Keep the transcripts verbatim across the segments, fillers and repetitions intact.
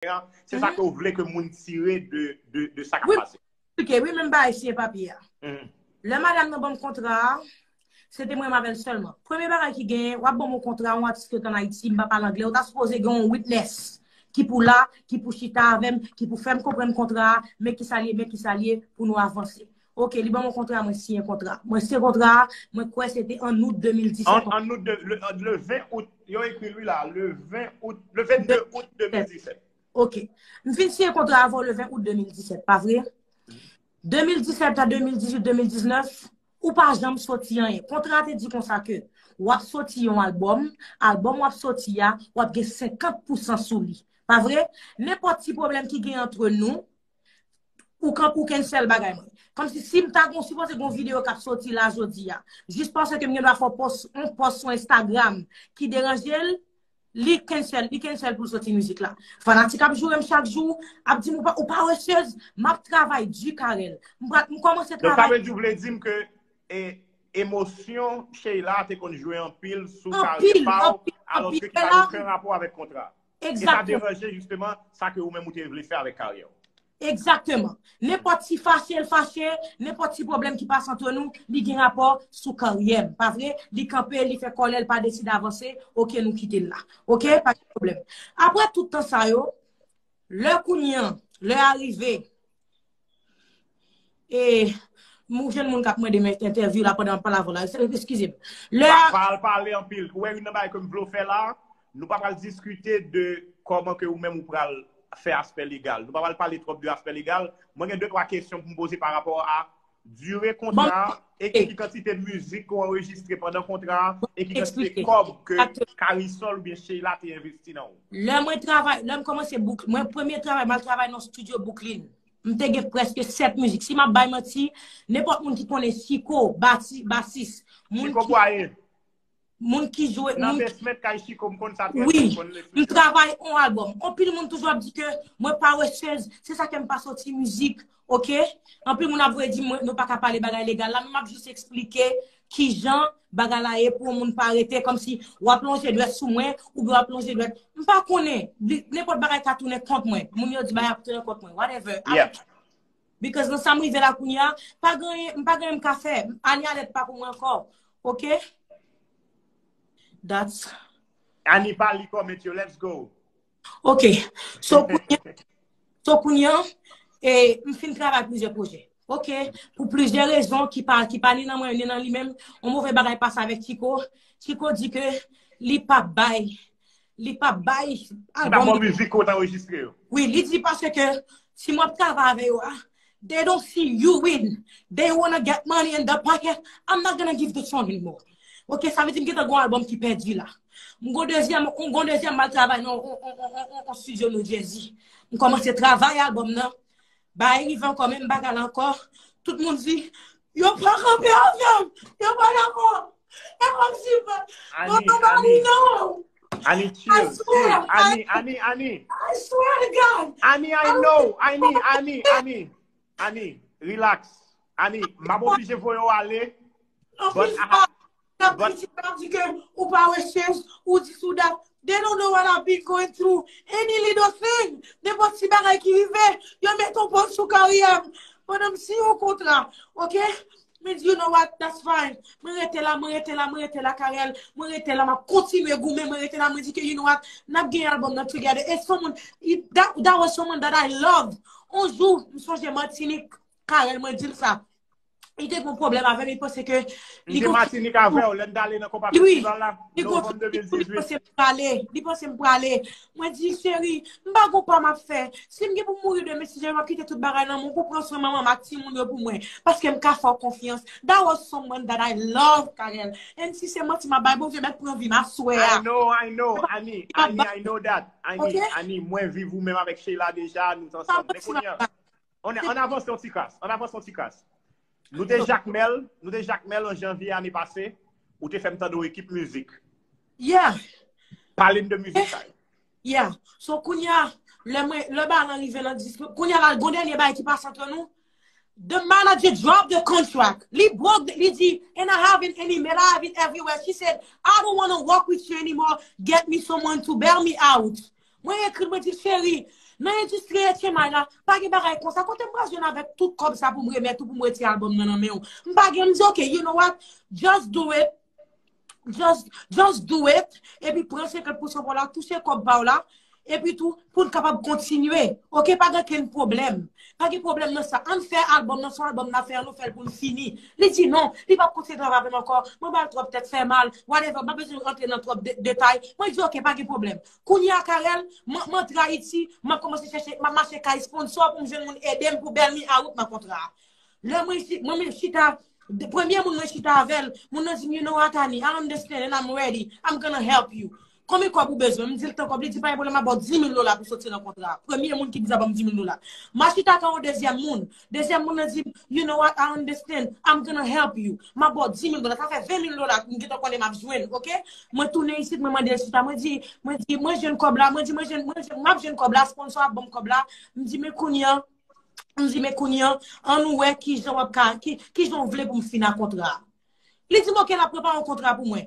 Se sa ke w vle ke moun tire de, de, de sa k ap pase. Eksplike, wi, menm bagay siyen papye a. Lè madanm nan ban m kontra a, se te mwen menm avè l sèlman. Premye bagay ki genyen, w ap ban m yon kontra, yon atis ki ret ann Ayiti, m pa pale anglè, ou ta sipoze gen yon witness ki pou la, ki pou chita avè m, ki pou fè m konprann kontra a, men ki sa l ye, men ki sa l ye, pou nou avanse. Ok, li ban m yon kontra, mwen siyen kontra. Mwen siyen kontra a, mwen kwè se te an out de mil disèt. An, an out de, le, le ven out, yo ekri l wi la, le ven out, le vennde out de mil disèt. Ok. M fin siyen kontra avè w le ven out de mil disèt, pa vre? De mil disèt a de mil dizuit, de mil diznèf, ou pa janm soti anyen. Kontra a te di konsa ke w ap soti yon albòm, albòm w ap soti a, w ap gen senkant pousan sou li. Pa vre? Nenpòt ti pwoblèm ki gen antre nou, ou kan, ou cancel bagay mwen. Kòmsi si m ta gon, sipoze gon videyo k ap soti la jodi a, jis paske m gen dwa fè yon pòs, yon pòs sou Instagram ki deranje l, li cancel, li cancel pou l soti mizik la. Fanatik ap joure m chak jou, ap di m ou pa, ou paresez, m ap travay di Carel. M pral, m kòmanse travay. Donk sa vle di w vle di m ke e, emosyon Sheila te konn jwe anpil sou karyè pa w, alòske ki pa gen okenn rapò avèk kontra. E sa deranje jisteman sa ke ou menm ou te vle fè avèk karyè w. Egzakteman. Nenpòt ti fache l fache, nenpòt ti pwoblèm ki pase antre nou, li gen rapò sou karyè m. Pa vre? Li kanpe, li fè kòlè, li pa deside avanse, ok, nou kite l la. Ok? Pa gen pwoblèm. Apre tout tan sa yo, lè kounye an, lè a rive, e, m jwenn moun k ap mande m entèvyou la pandan m ap pale avè w la. Eskize m. Lè a. Pa, pa al pale anpil. Ou wè youn nan bagay ke m vle w fè la, nou pa pral diskite de kòman ke ou menm ou pral fè aspè legal. Nou pa pral pale twòp de aspè legal. Mwen gen de twa kesyon pou m poze pa rapò a dire kontra a e ki kantite mizik ke w anrejistre pandan kontra a e ki kantite kòb ke Carel oubyen Sheila te envesti nan ou. Lè mwen travay, lè m kòmanse bouk, mwen premye travay, m al travay nan studio Brooklyn. M te gen prèske sèt mizik. Si m ap bay manti, nenpòt moun ki konnen Chico, bati, basis, moun Chico ki Boyer. Moun ki jwe, nan moun ki basement kay Chico, m konn sa trè byen, wi, m konn le flip. M travay on albòm. Anpil moun toujou ap di ke mwen paresez, se sa ke m pa soti mizik, ok? Anpil moun ap voye di m mwen, nou pa ka pale bagay legal la, men m ap jis eksplike kijan bagay la ye pou yon moun pa rete kòmsi w ap lonje dwèt sou mwen, oubyen w ap lonje dwèt. M pa konnen, nenpòt bagay ka tounen kont mwen. Moun yo di bagay ap tounen kont mwen, whatever. Because nan sa m rive la kounye a, pa gen, m pa gen anyen m ka fè. Ani alèt pa pou mwen ankò. Ok? That's Ani pa li comment yo, let's go. Ok. So kounye, so kounye a, e, m fin travay plizyè pwojè. Ok? Pou plizyè rezon ki pa, ki pa ni nan mwen, ni nan li menm, yon move bagay pase avèk Chico. Chico di ke li pa bay, li pa bay albòm. Li pa bay mizik ou t anrejistre yo. Wi, li di paske si m ap travay avè yo a, they don't see you win. They wanna get money in the pocket. I'm not gonna give the song anymore. Ok, sa vle di m gentan gon albòm ki pèdi la. M gon dezyèm, m gon dezyèm m al travay nan on, on, on, on, on, on studio New Jersey. M kòmanse travay albòm nan. Bagay rive ankò, menm bagay la ankò. Tout moun di, yo pa kanpe avè m. Yo pa dakò. E kòmsi, yo pa ba li non. Ani, chill, chill. Ani, Ani, Ani. I swear to God. Ani, I know. Ani, Ani, Ani. Ani, relax. Ani, m ap oblije voye w ale. But I, but, n ap di ke ou pa wè chèz, ou dis ou dat. They don't know what I've been going through. Any little thing, nenpòt ti bagay ki rive, yo mete yon pòz sou karyè m. Pandan m siyen yon kontra, ok? Mwen di, you know what, that's fine. Mwen rete la, mwen rete la, mwen rete la, Carel. Mwen rete la, m ap kontinye goumen, mwen rete la, mwen di ke, you know what, n ap gen albòm nan together. E son moun, that, that was someone that I love. On jou, m sonje Matinik, Carel, mwen di l sa. Li te gen yon pwoblèm avè m, li panse ke li gon... M te Matinik avè w, lè n t ale nan konpa festival la, novanm de mil dizuit. Li panse m prale, li panse m prale. Mwen di, cheri, m pa gon pa m ap fè. Si m gen pou m mouri demen, si Jezi, m ap kite tout bagay nan men w pou pran swen manman m ak timoun yo pou mwen. Paske m ka fè w konfyans. That was someone that I love, Carel. And si se manti m ap bay, Bondye mèt pran vi m aswè a. I know, I know, Ani, Ani, I know that. Ani, Ani, mwen viv ou menm avèk Sheila deja, nou t ansanm. Men kounye a, ann, ann avanse yon ti kras, ann avanse yon ti kras. Nou te Jakmèl, nou te Jakmèl an janvye ane pase, ou te fè m tande yon ekip mizik. Yeah. Pale m de mizik sa yo. Yeah. So, kounye a, lè mwen, lè bagay lan rive nan dis, kounye a la, gon dènye bagay ki pase antre nou. The manager drop the contract. Li broke, li di, and I have it in email, I have it everywhere. She said, I don't wanna work with you anymore. Get me someone to bail me out. Mwen ekri l, mwen di, cheri, Nan endistri H M I la, pa gen bagay konsa. Kote m pral jwenn avèk tout kòb sa pou m remèt ou, pou m retire albòm nan nan men w? M pa gen, m di, "Ok, you know what? Just do it. Just, just do it." Epi pran senkant pousan pa w la, touche kòb pa w la. Epi tou, pou n kapab kontinye. Ok, pa gen kenn pwoblèm. Pa gen pwoblèm nan sa. Ann fè albòm nan, se yon albòm n ap fè, ann nou fè l pou n fini. Li di non, li p ap kontinye travay avè m ankò. Mwen ba l twòp tèt fè mal, whatever, m pa bezwen rantre nan twòp de- detay. Mwen di, "Ok, pa gen pwoblèm." Kounye a, Carel, m m antre Ayiti, m ap kòmanse chèche, m ap mache kay sponsor pou m jwenn moun ede m pou bèl mi a wout nan kontra a. Lè mwen, chi- mwen menm chita, de- premye moun mwen chita avè l, moun nan di m, "You know what, Annie, I understand and I'm ready. I'm gonna help you." "Konbyen kòb ou bezwen?" M di l tan kòb, li di, "Pa gen pwoblèm, m ap ba w dis mil dola pou soti nan kontra a." Premye moun ki di sa ban m dis mil dola. M a chita ak yon dezyèm moun. Dezyèm moun nan di m, "You know what, I understand. I'm gonna help you. M ap ba w dis mil dola." Sa fè ven mil dola m gentan konnen m ap jwenn, ok? Mwen tounen isit, mwen mande l chita. Mwen di, mwen di, "Mwen jwenn kòb la." Mwen di, "Mwen jwenn, mwen jwenn, m ap jwenn kòb la, sponsor ap ban m kòb la." M di, "Men kounye a," m di, "Men kounye a, ann nou wè kijan w ap ka, ki, kijan w vle pou m fin a kontra a." Li di m, "Ok, l ap prepare yon kontra pou mwen."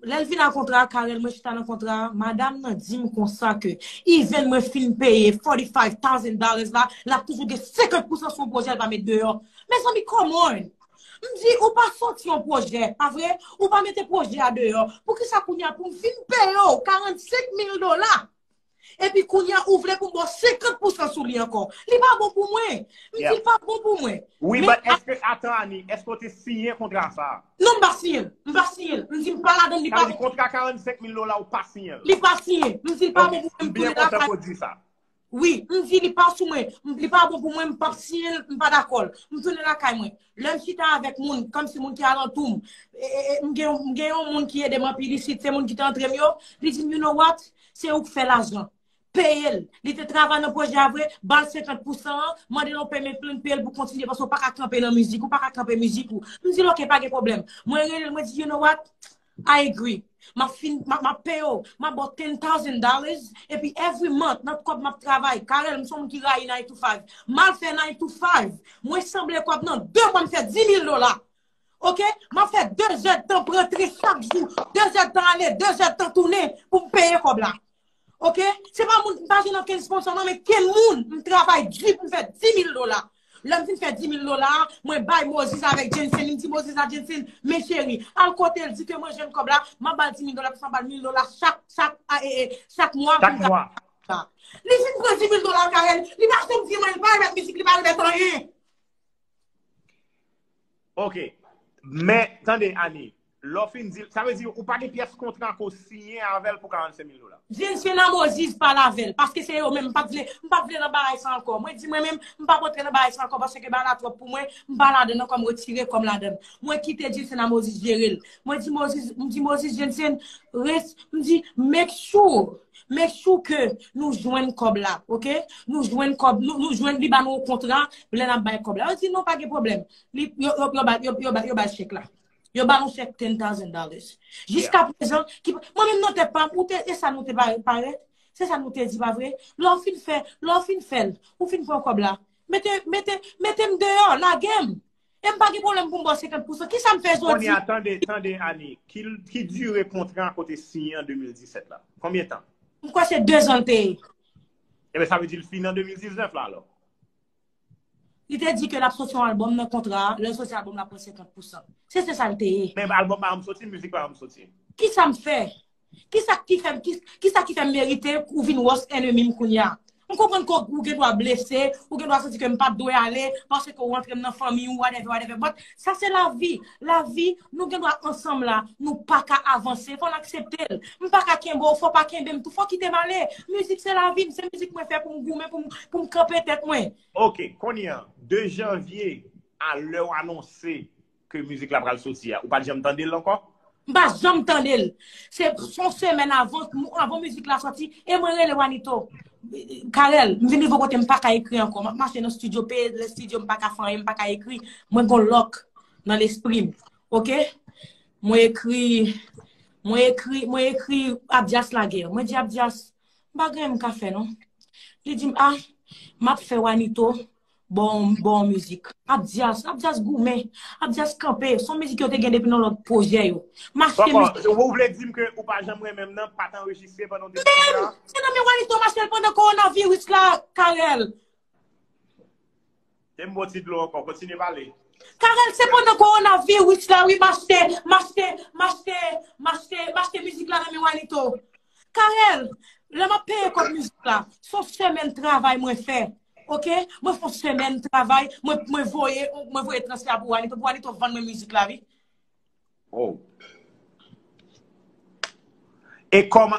Lè l fin a kontra a, Carel, mwen chita nan kontra a, madanm nan di m konsa ke, "Even mwen fin peye forty-five thousand dollars la, l ap toujou gen senkant pousan sou yon pwojè l pa met deyò." Mezanmi, come on! M di, "Ou pa soti yon pwojè, pa vre? Ou pa mete pwojè a deyò. Poukisa kounye a pou m fin peye w karannsenk mil dola? Epi kounye a, ou vle pou m ba w senkant pousan sou li ankò. Li pa bon pou mwen." M di, "L pa bon pou mwen." Wi, men but èske, atan, Annie, èske w te siyen kontra sa a? Non, m pa siyen l. M pa siyen l. M di, "M pa ladan l." Li pa bon. Sa vle di kontra karannsenk mil dola ou pa siyen l? Li pa siyen. M di, "L pa bon pou mwen." M byen kontan pou w di sa. Wi, m di, "Li pa sou mwen. Li pa bon pou mwen. M p ap siyen l. M pa dakò l." M tounen lakay mwen. Lè m chita avèk moun, kòmsi moun ki alantou m, e, e, e, m gen, m gen yon moun ki ede m anpil isit, se moun ki te antre m yo, li di m, "You know what? Se ou k fè lajan." Peye l. Li te travay nan pwojè a vre, ba l senkant pousan an, mande l yon payment plan, peye l pou kontinye, paske w pa ka kanpe nan mizik, ou pa ka kanpe mizik ou. M di l, "Ok, pa gen pwoblèm." Mwen rele l, mwen di, "You know what? I agree. M ap fin, m ap, m ap peye w, m ap ba w ten thousand dollars, epi every month, nan kòb m ap travay." Carel, m se yon moun ki rayi nine to five. M al fè nine to five. Mwen sanble kòb nan de mwa, m fè dis mil dola. Ok? M ap fè de zèdtan pou rantre chak jou, de zèdtan ale, de zèdtan tounen pou m peye kòb la. Ok? Se pa moun, m pa jwenn okenn sponsor non, men kenn moun, m travay di pou m fè dis mil dola. Lè m fin fè dis mil dola a, mwen bay Moses avèk Jensen, m di Moses a Jensen, "Men cheri, al kote l, di ke mwen jwenn kòb la, m ap ba l dis mil dola, m ap ba l mil dola chak, chak, a, e, e, chak mwa pou m ka." Li fin pran dis mil dola, Carel, li pa janm di mwen, li pa remèt mizik, li pa remèt anyen. Ok. Men, tande, Annie, lè w fin di l, sa vle di ou pa gen pyès kontra ke w siyen avè l pou karannsenk mil dola? Jensen a Moses pale avè l, paske se yo menm, m pa t vle, m pa t vle nan bagay sa ankò. Mwen di mwen menm, m pa p antre nan bagay sa ankò, paske bagay la twòp pou mwen, m pa ladan l ankò, m retire kò m ladan l. Mwen kite Jensen a Moses jere l. Mwen di Moses, m di Moses, "Jensen, res-, m di, make sure, make sure ke nou jwenn kòb la, ok? Nou jwenn kòb, nou, nou jwenn, li ba nou yon kontra, lè n ap bay kòb la." Yo di, "Non, pa gen pwoblèm." Li, yo, yo, yo ba, yo, yo ba, yo ba chèk la. Yo ba yon chèk ten thousand dollars. Jiska prezan, ki, mwen menm nan tèt pa m, ou te, e sa nou te pare, pare, se sa nou te di, pa vre? Lè w fin fè, lè w fin fè l, ou fin pran kòb la. Mete, mete, mete m deyò, lage m. E m pa gen pwoblèm pou m ba w senkant pousan. Kisa m fè jodi? Kounye a, tande, tande, Annie, ki, ki dire kontra a ke w te siyen an de mil disèt la? Konbyen tan? M kwè se de zan l te ye. Ebyen, sa vle di l fini an de mil diznèf la, alò? Li te di ke l ap soti yon albòm nan kontra a, lè l soti albòm la pran senkant pousan. Se, se sa l te ye. Men albòm pa janm soti, mizik pa janm soti. Kisa m fè? Kisa ki fè m, ki, kisa ki fè m merite ou vin worst enemy m kounye a? M konprann ke ou gen dwa blese, ou gen dwa santi ke m pa t dwe ale, paske ou rantre m nan fanmi ou, whatever, whatever. But sa se lavi. Lavi, nou gen dwa ansanm la, nou pa ka avanse, fò n aksepte l. M pa ka kenbe w, fò w pa kenbe m tou, fò w kite m ale. Mizik se lavi m, se mizik mwen fè pou m goumen, pou m, pou m kanpe tèt mwen. Ok, kounye a, de janvye a lè w anonse ke mizik la pral soti a, ou pa t janm tande l ankò? M pa janm tande l. Se, se yon semèn avan, avan mizik la soti, e mwen rele Wanito. Carel, m vin rive kote m pa ka ekri ankò. M ap mache nan studio, peye lè studio, m pa ka fè anyen, m pa ka ekri. Mwen gon lòk nan lespri m. Ok? Mwen ekri, mwen ekri, mwen ekri Abdias lagè. Mwen di Abdias, m pa gen anyen m ka fè non. Li di m, ah, m ap fè Wanito, Bon, bon mizik. Abdias, Abdias goumen. Abdias kanpe. Son mizik yo te gen depi nan lòt pwojè yo. M achte Kòman, mizik. Ou vle di m ke ou pa janm renmen m nan, pa t anrejistre pandan w te Men, se nan men Wanito m achte l pandan kowonaviris la, Carel. Te m bo ti dlo ankò, kontinye pale. Carel, se pandan kowonaviris la, wi, m achte, m achte, m achte, m achte, m achte mizik la nan men Wanito. Carel, lè m ap peye kòb mizik la, se yon semèn travay mwen fè. Ok? Mwen fè yon semèn travay, mwen, mwen voye, mwen voye transfè a pou Wanito, pou Wanito vann mwen mizik la, wi. Oh. E kòman